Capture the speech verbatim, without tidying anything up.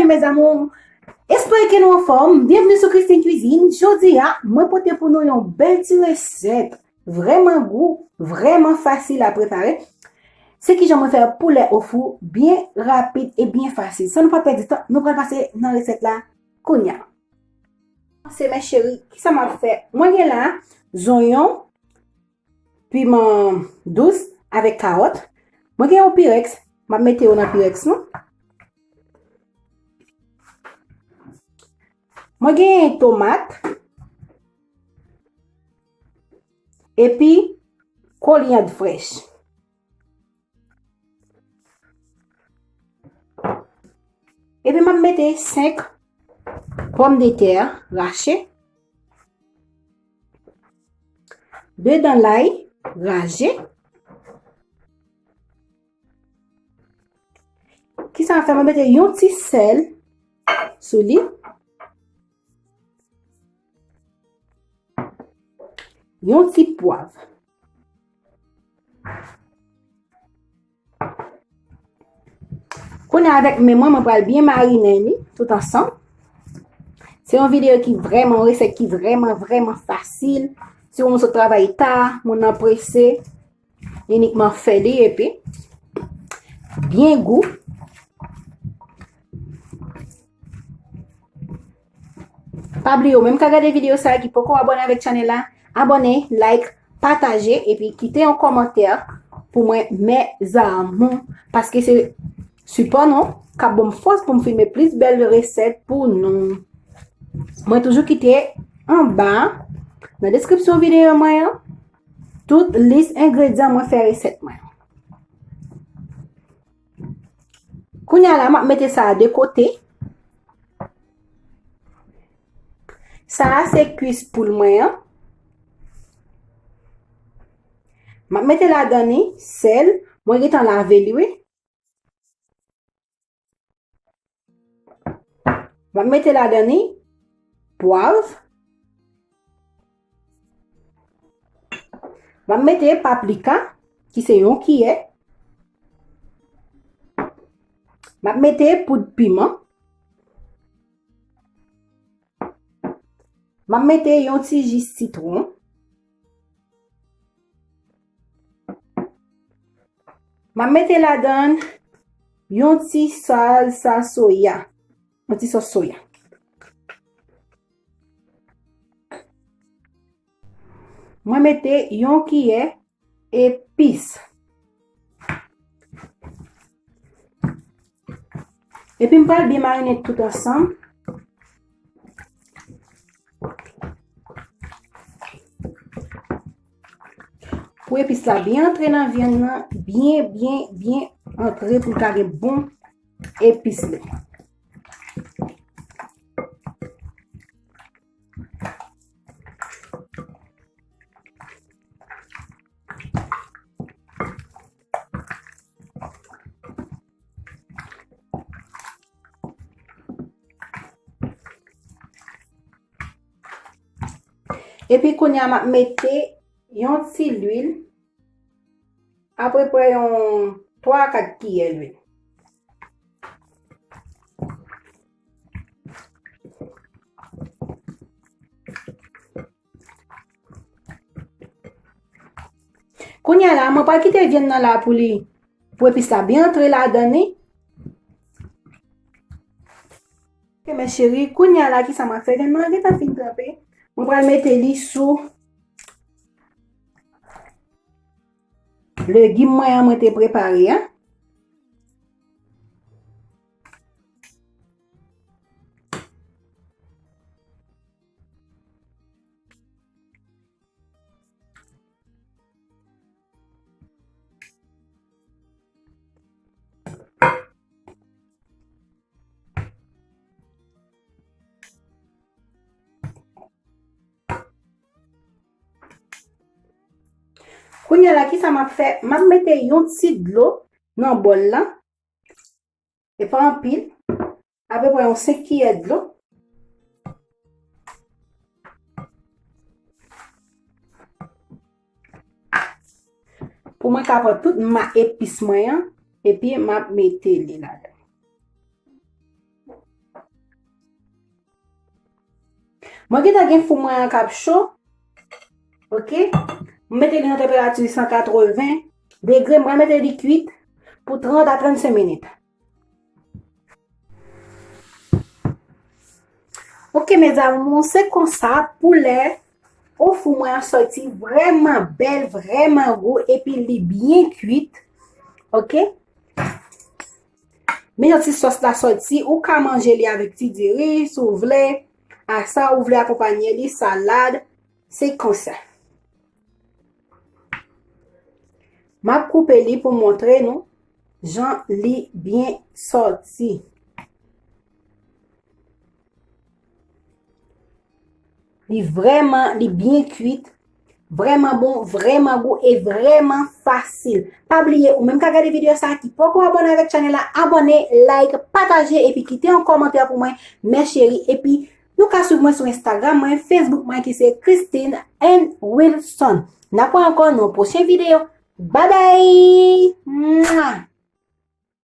Mes amours, espere ke nou anfòm. Byenvni sou Christine Cuisine. Jodi a, mwen pote pou nou yon bèl ti resèt. Vrèman gou, vrèman fasil a prepare. Se kijan mwen fè poulè o fou, byen rapid e byen fasil. San nou pa pèdi tan, nou pral pase nan resèt la kounya. Se mes chéries, kisa m ap fè? Mwen gen la, zonyon, piman dous avèk kawòt. Mwen gen yon pirèks, m ap mete yo nan pirèks lan. Mwen gen tomat, epi kolyann frèch. Epi m ap mete senk pòmdetè rache, de dan lay raje. Kisa m ap fè? M ap mete yon ti sèl sou li, yon ti pwav. Kounye a avèk men mwen, mwen pral byen marinen li tout ansanm. Se yon videyo ki vrèman, yon resèt ki vrèman, vrèman fasil. Si yon moun sot travay ta, moun nan prese, inikman fè li epi byen gou. Pa bliye, ou menm k ap gade videyo sa a ki poko abòne avèk chanèl la, abòne, like, pataje, epi kite yon kòmantè pou mwen, mes amours, paske se sipò nou k ap ban m fòs pou m filme plis bèl resèt pou nou. Mwen toujou kite anba, nan deskripsyon videyo mwen an, tout lis engredyan mwen fè resèt mwen. Kounye a la, m ap mete sa a de kote. Sa a se kwis poul mwen an. M ap mete ladan li sèl. Mwen gentan lave li, wi. M ap mete ladan li pwav. M ap mete paprika, ki se yon kiyè. M ap mete poud piman. M ap mete yon ti ji sitwon. M ap mete ladan yon ti salsa soya, yon ti sòs soya. Mwen mete yon kiyè epis. Epi m pral byen marinen tout ansanm. Pou epis la byen antre nan vyann nan, byen, byen, byen antre pou l ka gen bon epis li. Epi kounye a, m ap mete yon ti lwil, apeprè yon twa a kat kiyè lwil. Kounye a la, mwen pral kite vyann nan la pou li, pou epis la byen antre ladan li. Ok, mes chéries, kounye a la, kisa mwen fè? Vyann nan gentan fin tranpe. Mwen pral mete li sou legim mwen an, mwen te prepare a. Kounye a la, kisa m ap fè? M ap mete yon ti dlo nan bòl la. E pa anpil. Apeprè yon senk kiyè dlo. Pou mwen ka pran tout ma epis mwen an, epi m ap mete li ladan. Mwen gentan gen fou mwen an k ap cho. Ok? M mete li nan tanperati san katreven degre. M pral mete li kwit pou trant a trannsenk minit. Ok, mes amours, se konsa pou lè o fou mwen an sòti vrèman bèl, vrèman gou, epi li byen kwit. Ok? Men jan ti sòs la sòti, ou ka manje li avèk ti diri, si w vle, a sa ou vle akonpanye li, salad, se konsa. M ap koupe li pou montre nou jan li byen sòti. Li vrèman, li byen kwit, vrèman bon, vrèman gou e vrèman fasil. Pa bliye, ou menm k ap gade videyo sa a ki poko abòne avèk chanèl la, abòne, like, pataje epi kite yon kòmantè pou mwen, mes chéries. Epi, nou ka swiv mwen sou Instagram mwen, Facebook mwen ki se Christine and Wilson. N ap wè ankò nan yon pwochen videyo. Babay! Mwa!